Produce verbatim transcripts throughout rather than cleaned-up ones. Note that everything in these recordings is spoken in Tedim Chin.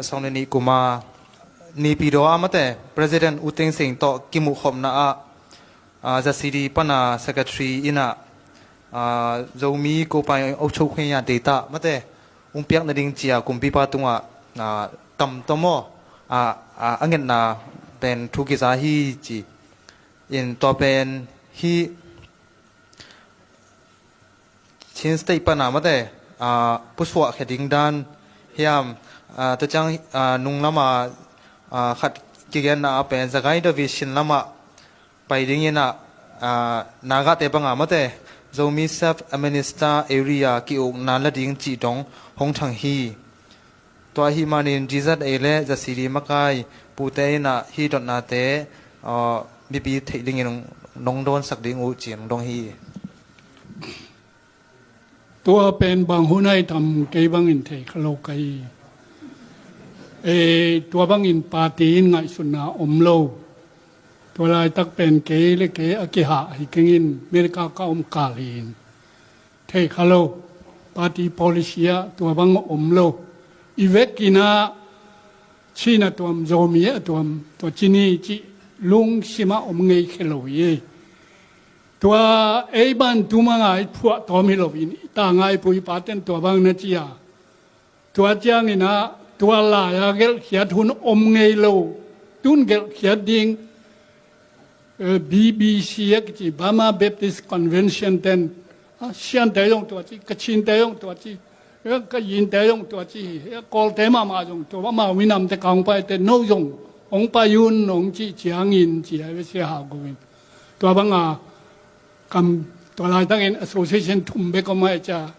Sawm le nih kuma Naypyidaw ah mate President U Thein Sein tawh kimuhkhopna ah, ah, Z C D pana Secretary in ah, ah, Zomi Kopai Auk Chok Hwei a deita mate hong piak nading ci-a kumpipa tungah, ah, tamtaw maw, ah, ah, a ngetna pen thu kiza hi ci. In tua pen hih Chin State pana mate, ah, pusuah khia ding dan hiam, ah, tua ciang, ah, nung lama, ah, khat kigenna ah pen Sagaing Division lama pai dingin ah, ah, Nagate banga mate Zomi Self Administer Area ki-ukna la ding cih dong hong thang hi. Tua ahih manin G Z A le Z C D makai pute in ah hih dotnate, ah, mipi theih dingin nong dawnsak ding uh ci-in nong dong hi. Tua pen bang hun ahi tam kei bangin thei kha lo ka hi. E, tua bangin party in ngaihsutna om lo. Tua laitak pen kei le kei a kihah hi kengin America ka om kal hi in thei kha lo. Party policy ah tua bang om lo. I vekin ah Chin a tuam, Zomi a tuam, tua ci ni cih lungsim ah om ngei khe lo hi. Tua ei bantu manga i phuah tawm hi lo in i ta ngai pui paten tua bang na ci a. Tua ciangin ah tua lai-a gelhkhiat hun om ngei lo. Tun gelhkhiat ding, eh, B B C a kici Burma Baptist Convention ten, ah, Siante zong tua ci, Kachinte zong tua ci, eh, Kayinte zong tua ci, eh, Kawlte mahmah zong tua, amau minamte ka hong paite no zong hong pai un hong cih ciangin ci a ve sia hau ko in. Tua banga kam tua laitakin association thum bek om a i ca.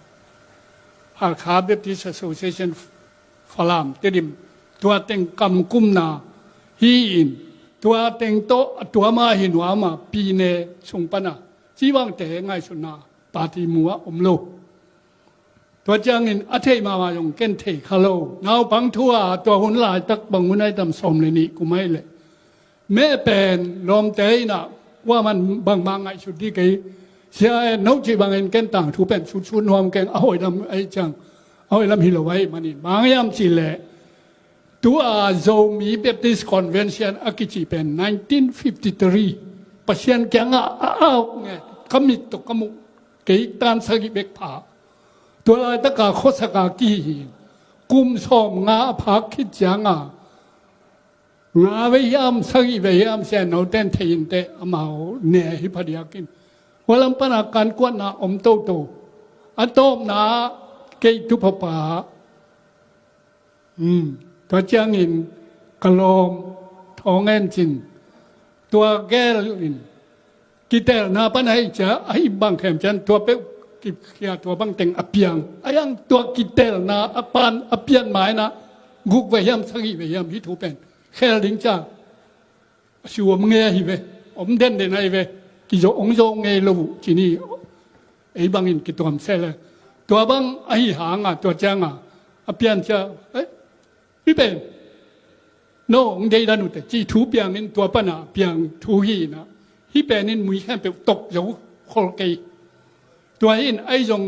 Hakha Baptist Association Falam, Tedim, tua teng kamkumna hi in, tua teng tawh a tua ma hi nuam a, pine sung pana ci bangte ngaihsutna party mu ah om lo. Tua ciangin a theih mahmah zong ken thei kha lo. Naupang thu a tua hun laitak bang hun ahi tam sawm le nih kum ahi leh meh pen lawmte in ah kuaman bangmah ngaihsut dih kei. Sia en no cih bangin ken tangthu pen sutsut nuam keng a hoih lam ahi ciang a hoih lam hi lo ahi manin bang hiam cih leh tua Zomi Baptist Convention a kici pen nineteen fifty-three Pasian kiangah a auk nge ka mit tawh ka muh kei tan sagih bek pha. Tua laitaka khuasaka kihi hi. Kum sawm nga a phak khit cianga nga ve hiam sagih ve hiam sia no ten thei in teh amau ne hi phadiakin. Hualam pana kan kuatna om toto. A tawpna kei tu papa. Hmm. Tua ciangin ka lawm thawng en cin tua gel in kitelna pan ahi cia ahi bang khem cian tua peuh kikhia tua bang teng a piang a yang tua kitelna a pan a pian maina guk ve hiam sagih ve hiam hi thu pen khel ding cia. A si om ngei ahi ve, om denden ahi ve, kizo ong zo ngei lo uh ci ni. Ei bangin kituam seh le tua bang ahi hanga tua cianga a pian cia, eh, hi pen no ong dei dan uh te ci thu piangin tua pana piang thu hi na hi pen in mui khen peuh tok zo khol kei. Tua hi in ahi zong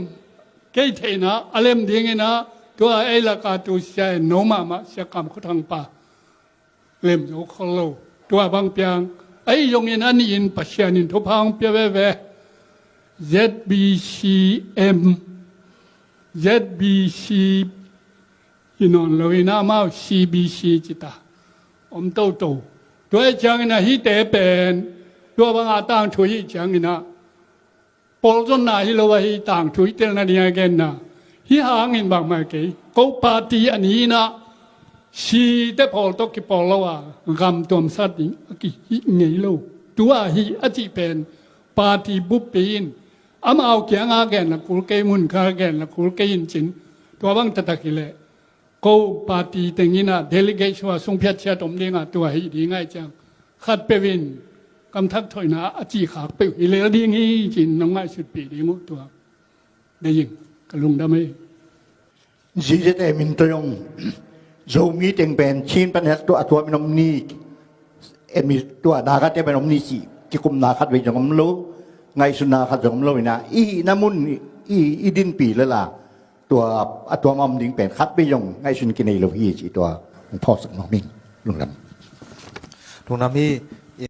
kei theihna a lem dingin a tua ei laka tu sia en no mahmah sia kam khuthang pa lem zo khol lo. Tua bang piang ahi zongin a nihin Pasian in thupha hong pia veve. Z B C M, Z B C hi nawn lo in amau C B C cita om toto. Tua hi ciangin a hite pen tua banga tangthu hi ciangin a pawlzonna hi lo ahi tangthu i telna ding a genna hi hangin bangmah kei ko party a ni inah site pawl tawh kipawl lo a gam tuamsat ding a kihih ngei lo. Tua hih a cih pen party buppi in amau kianga genla kul kei mun kha genla kul kei in cin tua bang taktak hileh ko party tengin a delegate sua sungphiat siat om dingah tua hi ding ai ciang khat peuh in kamthak thoihna a cihkhak peuh hi lel ding hi cin nong ngaihsutpih ding uh tua dei in ka lungdam ei. Zizet e min toyong Zomi teng pen Chin pan het tua tua min om ni emi tua dagate pen om ni ci kikumna khat vei zong om lo ngaihsutna khat zong om lo ina i hihna mun i i dinpi lela tua a tua ma om ding pen khat vei zong ngaihsun kinei lo hi ci tua Hong phawksak nuam ing. Lungdam. Lungdam hi.